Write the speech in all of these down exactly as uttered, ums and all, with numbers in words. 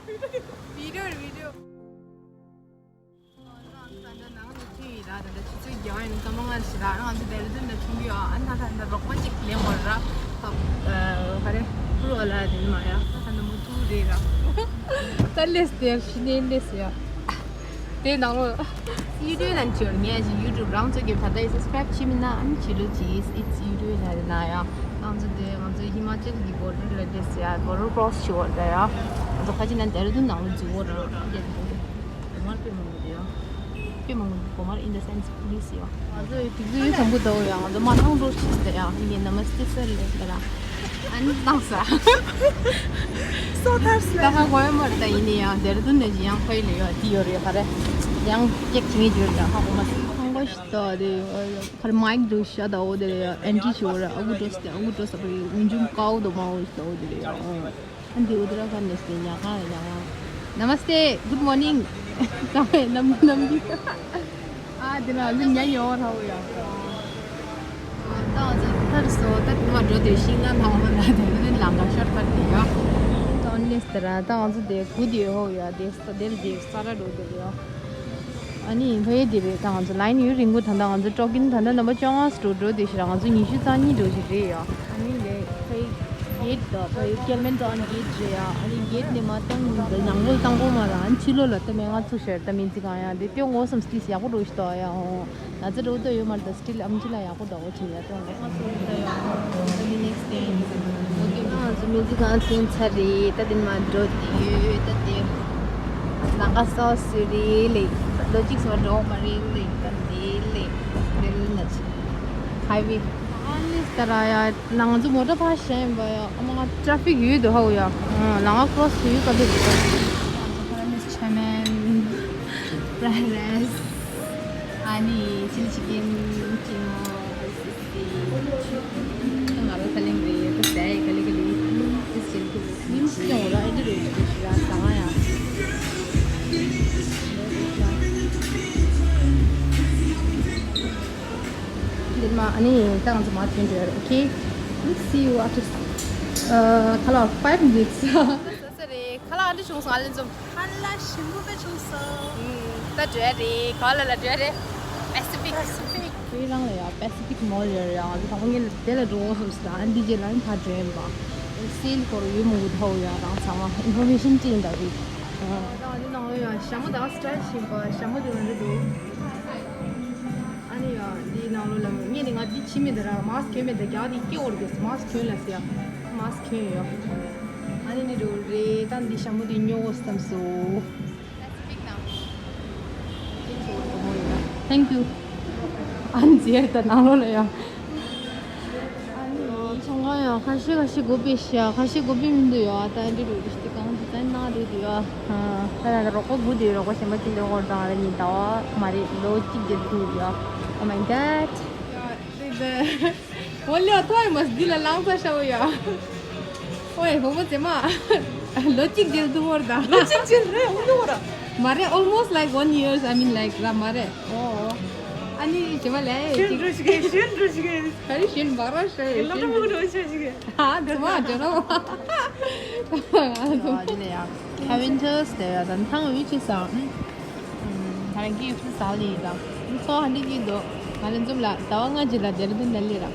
བི་ཌིའོ་རེད། བི་ཌིའོ། ད་ལྟ་ནང་ནས་ཐོན་ཡིན་ར། ད་ལྟ་ཆུ་ཚོད་བརྒྱད་ཡིན། སྐར་མ་ལྔ་ཞིག་ར། ང་ཚོ་ལྡེ་ར་ལྡུན་ལ་ཐོན་གྱི་ཡོད། ཨ་ན་ད་ལྟ་རོགས་པ་ཅིག་ལེན་དགོས་ར། ཨ། ག་རེ། ཕུར་བ་ལ་དེ་མ་ཡ། ད་ལྟ་མུ་ཐུག་རེད་ར། ད་ལེས་དེར་ཤི་ནས་ལེས་ཡ། དེ་ནང་ལོ། ཡུ་ཊུབ་ནང་ཆོར་ངས་ཀྱི་ཡུ་ཊུབ་རང་ཚོ་གི་ད་ལྟ་སབ་སི་ཀ་རེབ་བྱེད་མིན་ན་ཨ་ནི་བྱེད་རོགས་གྱིས། ཨིཊ་ཡུ་ཊུབ་ལ་རེད་ན་ཡ། ང་ཚོ་དེ་ང་ཚོ་ཧི་མ་ཅལ་གི་བོར་ཌར་ལ་འདྲེས་ཡ། བོར་ཌར་ཀྲོ་སི་བྱེད་བར་ད་ཡ། ང་ཚོ་ཁ་ཅིག་ན་ལྡེ་ར་ལྡུན་ནང་ལོ་འཛུལ་བོ་ར་རྒྱ་གི་བོར་ཌར་དེ་མར་དཔེ་མང་པོ་འདུག་ཡ། དཔེ་མང་པོ་འདུག་མར་in the sense police ཡ། ང་ཚོ་དུས་ཚོད་ཡོད་དམ་པོ་འདུག་ཡ། ང་ཚོ་མ་ནང་འགྲོ་ཤེས་ད་ཡ། ངས་ནམ་སྟེ་སར་ལེབ་ད་ར། ཨན་ནང་ས། སོ་ཐར་སི་ད་ཧ་གོ་ཡ་མར་ད་ཡིན་ནི་ཡང་ལྡེ་ར་ལྡུན་ནས་ཡང་ཕ་ཡི་ལེ་ཡོད་དེ་ཡོད་རེད། ཧ་རེ་ཡང་ཅེག་བྱེད་ངེས་བརྗོད་ད་ཧ་གོ་མ་སི་ཁང་པ་ཞིག་ད་དེ་ཧ་རེ་མའིག་འདུག་ཤ་ད་འོ་དེ་རེད་ཡ། ཨན་ཊི་ཞིག་འོ་ར་ཨ་གུ་འགྲོ་སི་ཨ་གུ་འགྲོ་ས་པ་རེད། ཨུན་ཇུམ་ཀའོ་དོ་མ་འོ་ཞིག་ད་འོ་དེ་རེད་ཡ། ཨན་དེ་འོ་དེ་ར་ཁ་ནས་སི་ཉག་ག་ཉག་ག། Namaste, good morning. ཀ་བའི་ནམ་ནམ་གི། ཨ་དེ་ན་ལུ་ཉ་ཉོ་ར་འོ་ཡ། ད་ང་ཚོ་ཐར་སོ་ད་དེ་མ་འགྲོ་དེ་ཤིང་ན་ལྷག་མ་ན་དེ་ནི་ལང་ག་ཤོར་ཐར་དེ་ཡ། ད་ཨོན་ལེས་དེ་ར་ད་ང་ཚོ་དེ་གུ་དེ་ཧོ་ཡ། དེ་ས་དེ་ལ་དེ་ས་ར་འགྲོ་དེ་ཡ། ཨ་ནི་ཕ་ཡི་དེ་རེད། ད་ང་ཚོ་ལའིན་ཡུན་རིང་པོ། ད་ད་ང་ཚོ་ཀྲོག་ཀིན་ད་ད་ནམ་པ་བཅོ་ལྔ་འགྲོ་འགྲོ་དེ་ཤི་ར། ང་ཚོ་ཉི་ཤུ་རྩ་གཉིས་འགྲོ་ཞིག་རེད་ཡ། ཨ་ནི་ལེ་ཕ་ཡི་གེད་དང་ཕ་ཡི་ཀེལ་མན་ཏོན་གེད་རེད་ཡ། ཨ་ནི་གེད་ནས་མ་བཏང་ནང་པོ་བཏང་པོ་མ་ར། ཨ་ནི་ཕྱི་ལོགས་ལ་ད་མེད་ང་ཚུགས་ཤར་ད་མིན་ཚིག་གང་ཡ་དེ་སྟོན་དགོས་བསམ་སི་ལིས་ཡག་པོ་འགྲོ་ཞིག་ཏོ་ཡ་ཧོ། ང་ཚོ་འགྲོ་འདོད་ཡོད་མ་རེད། ད་སི་ཊིལ་ཨམ་ཆི་ལ་ཡག་པོ་འདྲ་བོ་བྱིན་ཡ་སྟོན་དགོས་བསམ་སི་ལིས་ད་ཡ་ཧོ། ད་དེ་ནེག་སི་ཌེ་ཡིན་ཟེར་དགོས། ཨོ་ཁེ། ང་ཚོ་མིའུ་ཛིག་གང་ཐོན་ཚར་རེད། ད་དེ་མ་འགྲོ་དེ་ཡོད། ད་དེ་ལང་ཀ་སོ་སི་རེད་ལེ། ལོ་གཅིག་སོ་འགྲོ་མ་རེད་ལེ། ད་དེ་ལེ་དེ་ལེ་ན་ཆི་ཧའི་ཝེ། ཨ་ནི་ད་ར་ཡ། ལ་ང་ཚོ་མོ་ཊ་ཕར་བཞག་ཡིན་པ་ཡ། ཨ་མ་ང་ཊ་ཕིག་ཡོད་དོ་ཧའོ་ཡ། ལ་ང་ཀྲོ་སི་ཡོད་ག་དེ་རེད། ང་ཚོ་ཁ་ལ་མིས་ཆ་མེན་ཕ་ར་རེ་སི། ཨ་ནི་ཆིལ་ཆི་ཀིན་ཅི་མོ་སི་སི། ང་རོ་ས་ལེང་རེད། ད་ཟས་ག་ལེ་ག་ལེ་སི་སི་ཅིལ་ཀིན་ཉིམ་སི་ཡོང་ར་ཨེ་འདི་རེད་ཞུ་ར་ཟ་ང་ཡ། འདི་མ་ཨ་ནི་ད་ང་ཚོ་མ་ཐོན་འགྲོ་ཡ་རེད། Okay, we'll see you after, uh, ཁ་ལག་five minutes. ས་ས་རེད། ཁ་ལག་ཨ་འདྲ་བྱུང་སོང་ཨ་ལེ་འཛོམས། ཁ་ལག་ཞིམ་པོ་དཔེ་བྱུང་སོང་། ད་འགྲོ་ཡ་རེད། ག་ལ་ལ་འགྲོ་ཡ་རེད། Pacific Pacific ཁོའི་རང་ལ་ཡ་Pacific Mall ཡོད་རེད་ཡ། ང་ཚོ་དང་པོ་ངས་དེ་ལ་འགྲོ་འོང་བསམ་སོང་། ཨ་འདི་རྗེས་ལ་ཕར་འགྲོ་ཡིན་པ། སེལ་སྐོར་ཡོད་མོ་གུ་ཐོག་ཡ་རང་ཚང་མ་ཨིན་ཕོར་མེ་ཤིན་ཅིག་འདྲ་གི། ད་འདི་ནང་ལ་ཡ་ཞྭ་མོ་དང་སི་ཊལ་ཞིམ་པ་ཞྭ་མོ་དེ་ང་འདྲ་འདུག་ཨ་ནི་ཡ་འདི་ནང་ལོ་ལ་ངས་ནི་ང་འདི་ཕྱི་མི་འདི་ར་མཱ་སི་ཀི་གྱོན་མེད་ད། རྒྱ་འདི་སྐྱེ་འོར་གེ་མཱ་སི་ཀི་གྱོན་ལ་ཟེར་ཡ། མཱ་སི་ཀི་གྱོན་ཡོད། ཨ་ནི་ནི་རུ་རེད། ད་འདི་ཞྭ་མོ་འདི་ཉོ་དགོས་བསམ་སོང་། Thank you. ཨ་ནི་ཟེར་ད་ནང་ལོ་ལ་ཡ། ཨ་ནི་ཆང་ཁང་ཡང་ཁ་ཤས་ཁ་ཤས་དགོས་པའི་ཤ་ཁ་ཤས་དགོས་པའི་མི་འདུག་ཡ། ད་འདི་རུ་རི་ཤི་གང་དུ་ཙན་ན་རེད་འདུག་ཡ། ད་ད་རོགས་པ་དགུ་དེ་རོགས་པ་གཞན་པ་ཅི་འདྲ་འོར་དང་རེ་ཉིན་ཟླ་བ་མ་རེད་ལོ་གཅིག་དེ་དུ་ཡ། Oh my god. འོ་ལེ་ཐོ་ཡ་མ་འདི་ལ་ལང་ཚ་ཤ་བོ་ཡ། ཨོའི་བུ་མོ་ཚེ་མ། ལོ་གཅིག་རྗེས་སུ་བོར་དང་། ལོ་གཅིག་རྗེས་རེད་འུ་ནུ་བོར། མ་རེད། Almost like one years, I mean, like ར་མ་རེད། ཨོ། ཨ་ནི་ཞེ་མ་ལས་ཤུན་འགྲོ་ཞིག་གེ་ཤུན་འགྲོ་ཞིག་གེ་ག་རེ་ཤུན་བག་ར་ཤ་ཡེ་ལོ་ཤུན་ཀྲ་མོ་འགྲོ་ཤ་ཞིག་གེ་ཧ་ཚོ་མ་འགྲོ་རོ། ཨ་ནི་ཡ་ཁ་ཝིན་ཊར་སི་དེ་ཡ་དང་ཐང་འུ་ཅི་སང་། ད་རང་གི་ཡུལ་ས་ལི་དང་། ཚོ་ཧ་ལི་གི་དོ། ང་ལ་འཛུམ་ལ་ཟླ་བ་ལྔ་རྗེས་ལ་དེར་འདི་ནལ་ལི་ར།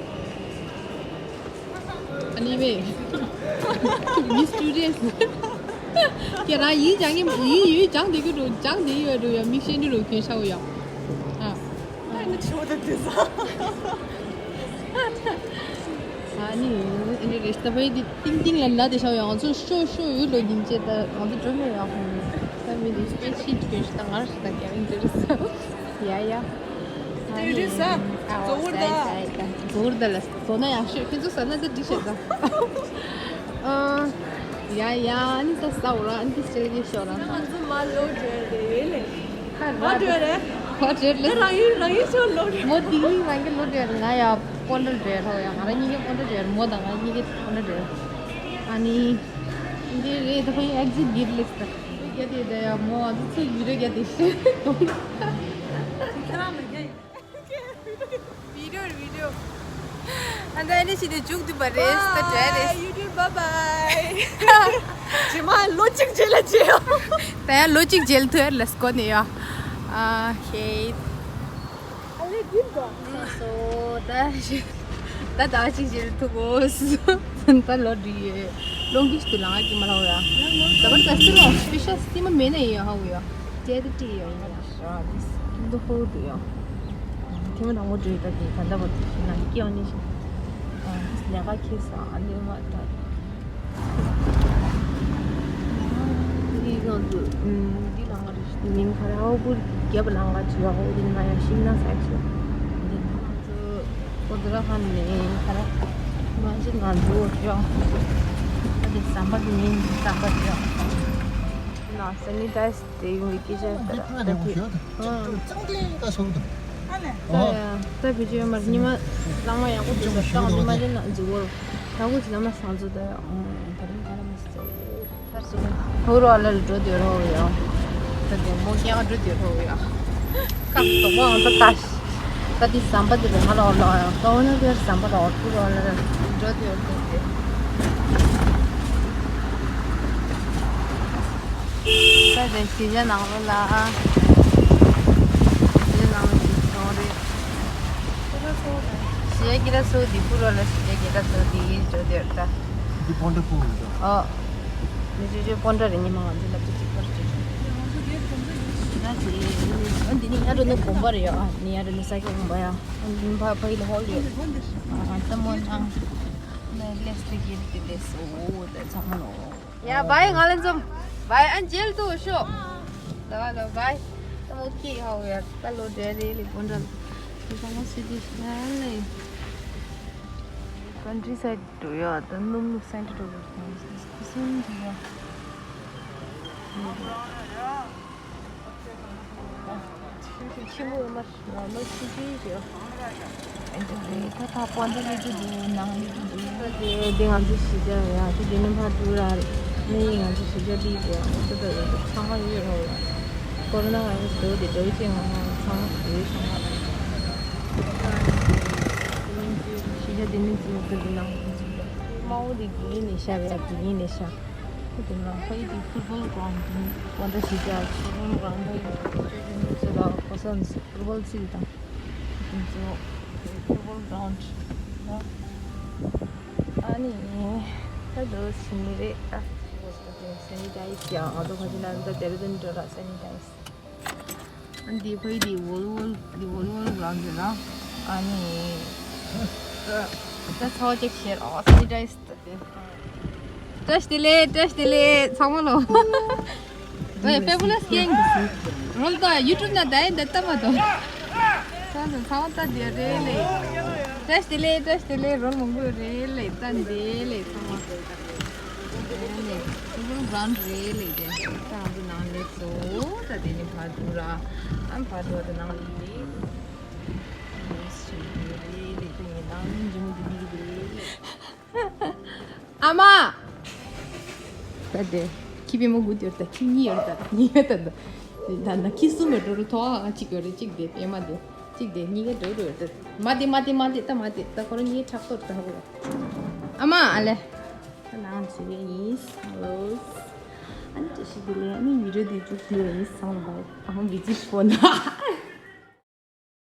ཨ་ནི་བས། མི་སི་ཊི་རི་ཡས། ཁྱེད་རང་ཡིན་སྦྱང་གི་ཡིན་ཡོད་སྦྱང་བསྡད་ཀྱི་འགྲོ་སྦྱང་བསྡད་ཡོད་འགྲོ་ཡ་མིག་ཤེས་འདི་རུ་གྱོན་ཤ་བོ་ཡ། ཨ། ད་ནི་ཆོ་ད་དེ་ས། ཨ་ནི་ཨ་ནི་རེ་ཤ་ད་བའི་དེ་ཏིང་ཏིང་ལ་ལ་དེ་ཤ་བོ་ཡ། ང་ཚོ་ཤོ་ཤོ་ཡོད་ལོ་ཉིན་བྱེད་ད་ང་ཚོ་འགྲོ་མེད་ཡ་ཧོ། ད་མི་དེ་སྤེ་ཤི་གྱོན་ཤ་ད་ངར་ཤ་ད་རྒྱ་རིང་དེ་རུ་ས། ཡ་ཡ། དེ་རུ་ས། ཨ་ཟོ་བོར་ད། ཟོ་བོར་ད་ལ། བཟོ་ན་ཡག་ཤོས། ཁྱེད་ཚོ་ཟ་ན་ད་འགྲིག་ཤག་ད། ཨ། ཡ་ཡ། ཨ་ནི་ད་ཟ་འོ་ར། ཨ་ནི་ད་སྤྱིར་གྱི་ཤོག་ར། ང་ཚོ་མ་ལོ་བྲལ་རེད་ལེ། ཁ་མ་བྲལ་རེད། མ་བྲལ་ལེ། ང་རང་ཡུལ་རང་ཡུལ་ཤོག་ལོ་བྲལ། མོ་དིག་ལི་རང་གི་ལོ་བྲལ། ང་ཡ་སྤོན་ཏྲ་བྲལ་ཧོ་ཡ། ང་རང་གཉིས་ཀྱི་སྤོན་ཏྲ་བྲལ། མོ་དང་ང་གཉིས་ཀྱི་སྤོན་ཏྲ་བྲལ། ཨ་ནི། འདི་རེད་ད་ཁོ་ཡི་ཨེག་ཛིཊ་གེཊ་ལེགས་ད། རྒྱ་དེ་ད་ཡ་མོ་ཨ་ཚོ་ཚོ་ཡུལ་རེད་རྒྱ་དེ་ཤི། ཁྱེད་རང་ལ་རྒྱ་ཡིན། བི་ཌིའོ་རེད་བི་ཌིའོ། ཨ་ད་ཨ་ནི་ཞིག་དེ་མཇུག་བསྡུ་བ་རེད། ད་འདྲ་རེད། You too, bye bye. རྗེས་མ་ལོ་གཅིག་རྗེས་ལ་མཇལ་ཡོང་། ད་ཡང་ལོ་གཅིག་རྗེས་ལ་ཐུག་ཡ་ལ་སྐོར་ནས་ཡོང་། ཨ་ཧེ། ཨ་ལེ་འགྲིག་གོ། སོ་ད་ད་ཟླ་བ་གཅིག་རྗེས་ལ་ཐུག་གོ། ད་ལོ་འགྲིག་ཡོད། ལོ་འགིས་དུ་ལང་གི་མ་ལ་ཡ། ད་བར་ད་སི་ལོ་སྤེ་ཤལ་སི་མ་མེད་ན་ཡོད་ཧ་གོ་ཡ། ཇེ་ཏི་ཏི་ཡོད་ཡ། ར་དིས་ཁྱིམ་དུ་ཧོ་དུ་ཡ། ཐེངས་མ་དང་པོ་འགྲོ་ཡི་ད་དེ་ད་ལྟ་བར་དུ་ཤི་ན་སྐྱེ་བ་ནི་ཤི། ལས་ཀ་ཁེ་ས་ཨ་ལེ་མ་ད། འདི་ང་ཚོ་འདི་ལ་ང་རེ་ཞིག་མིང་ག་རེ་ཨོ་བུར་རྒྱབ་ལ་ང་ཚོ་ཡ་ཨོ་འདི་ང་ཡ་ཤིང་ན་ས་ཚོ། འདི་ང་ཚོ་ཨོ་དི་ར་ཧན་ནས་ག་རེ་ང་ཚོ་ང་ཚོ་ཡ། ད་དེ་ཟམ་པ་དེ་མིན་ཟམ་པ་དེ་ཡ། ན་སེ་ནི་ཏའིཛ་དེ་ཡོང་གི་སྐད་ཆ་ད་ར་ད་དེ། ད་བི་ཇི་ཡོད་མར་ཉི་མ་ལང་མ་ཡག་པོ་འདུག་ད་ལྟ་འདི་མ་ཡིན་ན་འཛུགས་བོར་ད་གུ་ཅི་ལ་མ་སང་འཛུགས་ད་ཡ། ད་རིང་ག་ར་མ་སི་ཚོ་ད་སུ་ཧུ་རོ་ལ་འགྲོ་དུས་རོ་ཡ། ད་དེ་མོ་རྒྱག་འགྲོ་དུས་རོ་ཡ། ཀ་དོག་པོ་ཨང་ད་ཀ་ཤི། ད་དེ་ཟམ་པ་དེ་རེད་མ་ལ་འོ་ལ་ཡ། ཀ་འོ་ན་དེ་ཟམ་པ་ལ་འོ་ཧུ་རོ་ལ་འགྲོ་དུས་རོ་དེ། ད་དེ་གཞིས་ཆགས་ནང་ལོགས་ལ། གཞིས་ཆགས་ནང་ལོགས་ཀྱི་ཚོང་རེད། གཞིས་ཆགས་ཀྱི་ད་སོ་དེ་ཕུ་རོ་ལ་གཞིས་ཆགས་ཀྱི་ད་སོ་དེ་ཡིན་འགྲོ་དེར་ད། འདི་སྤོན་ཊ་ཕུ་རོ་ད། ཨོ། མི་ཅོ་ཅོ་སྤོན་ཊ་རེད། ཉི་མ་ང་ཚོ་ལབ་ཅིག་ཅིག་པར་ཅིག་ད་དེ་འདི་ནི་ཡ་རོ་ནི་དགོན་པ་རེད་ཡ། ནི་ཡ་རོ་ནི་ས་སྐྱ་དགོན་པ་ཡ། ཕ་ཕ་ཡི་ལ་ཧོལ་ཡོད། ཨ་ད་མོ་ནང་ལས་ལས་སྟེ་གི་དེ་ལས་སོ་ད་ཚང་མ་ལོ། ཡ་བའི་ང་ལ་འཛོམས། བའི་ཨན་ཇེལ་དུ་ཤོ། ད་ལ་བའི། ད་མོ་ཀི་ཧའོ་ཡ་ད་ལོ་འདྲེ་རེ་ལི་པོན་ཏྲ་ལི། ད་མོ་སི་ཏི་ཤ་ལེ། ཀན་ཊི་སའིཌ་འགྲོ་ཡ་ད་ནུབ་ནུབ་སེན་ཊར་འགྲོ་དགོས་སོང་སི་སུན་འགྲོ་ཡ། ཆེན་པོ་ཡོད་མ་རེད། ནོར་ལོ་ཆུ་ཆུའི་ཞོ། ཨེ་འདི་རེད། ད་ད་པོ་འདི་ལི་ཏུ་འདུག་ནང་ལི་ཏུ་འདུག་ད་དེ་དེ་ང་ཚོ་གཞིས་ཆགས་ཡ། དེ་དེ་ནི་ཕར་འགྲོ་ར་རེད། ནི་ང་ཚོ་གཞིས་ཆགས་ལི་དེ་ང་ཚོ་ད་ཡོད་ཚང་མ་ཡོད་རོགས་ཡ། ཀོ་རོ་ན་བྷའི་ར་སི་འདུག་དེ་འདྲ་བའི་ཅིག་ང་ཚང་མ་ཡོད་ཚང་མ། གཞིས་ཆགས་དེ་ནི་ཅི་ཡོད་ད་དེ་ནང་དམའ་བོ་དེ་དགེ་རྒན་ནས་ཤར་བ་ཡ། དགེ་རྒན་ནས་ཤར། དེ་ནང་ཕ་ཡི་དེ་ཕུཊ་བོལ་གྷ་རའུན་ཌི་དེ་ནི་ཀོ་རོ་ན་གཞིས་ཆགས་ཕུཊ་བོལ་གྷ་རའུན་ཌི་ད་ཡོད་ཅོ་ཅོ་ནི་ཚོ་ལ་གོ་ས་ནི་ཕུཊ་བོལ་རྩེད་དང་། ཨ་ནི་ད་དུ་ཕྱིན་ནི་རེད་ཨ། སེ་ནི་ཊའིཛ་ཡང་ང་ཚོ་ཁ་ཅིག་ན་ད་ཌེ་ར་ཌུན་འགྲོ་ར་སེ་ནི་ཊའིཛ། ཨ་འདི་ཕ་ཡི་འདི་ཝོ་ལི་བོལ་འདི་ཝོ་ལི་བོལ་གྲོན་ཌི་རེད་ན། ཨ་ནི་ད་ཚོགས་ཅིག་བྱེད་ཨོ་སེ་ནི་ཊའིཛ། བཀྲ་ཤིས་བདེ་ལེགས། བཀྲ་ཤིས་བདེ་ལེགས་ཚང་མ་ལོ། ཨེ་ཕེ་བུ་ལས་སྐྱེང་། རོལ་དང་ཡུ་ཊུབ་ན་ད་ཡིན་ད་ལྟ་མ་དོ། ཚང་མ་ཚང་མ་ལྟ་དེ་རེད་ལེ། བཀྲ་ཤིས་བདེ་ལེགས། བཀྲ་ཤིས་བདེ་ལེགས། རོལ་མང་པོ་རེད་ལེ། ལྟ་འདི་ལེ་ཚང་མ། རེད་ལེ། ཕེ་བུ་ལས་གྲོན་ཌི་རེད་ལེ། དེ་ད་ང་ཚོ་ནང་ལེ་སོ། ད་དེ་ནི་ཕར་འགྲོ་ར། ཨ་ཕར་འགྲོ་ད་ནང་ལེ། རེད་ལེ་ད་ཡིན་ནང་འཇིམ་འདི་མི་གི་རེད་ལེ། ཨ་མ། ད་དེ། ཁྱི་པུས་མོ་སྒུར་ཡོད་ད། ཁྱི་གཉིས་ཡོད་ད། གཉིས་ཡོད་ད། ད་ན་ཁྱི་གསུམ་ཡོད་འགྲོ་རུ་ཐོག་ཨ་གཅིག་ཡོད་རེད། གཅིག་དེ་པད་མ་དེ། གཅིག་དེ་གཉིས་ཀ་འགྲོ་རུ་ཡོད་ད། མ་དེ་མ་དེ་མ་དེ་ད་མ་དེ་ད་ཁོ་རང་གཉིས་ཕྲག་དོག་འདྲ་བོ་ཡོད། ཨ་མ་ཨ་ལེ། ད་ནང་ཞུ་གི་ཡིན། རོས། ཨ་ནི་བཀྲ་ཤིས་བདེ་ལེགས། ཨ་ནི་ཡུ་རེ་དེ་བཅུག་ཐུབ་ཡིན་སང་ལ་བར་ཨ་ཧོང་གི་ཅི་ཤི་པོ་ན།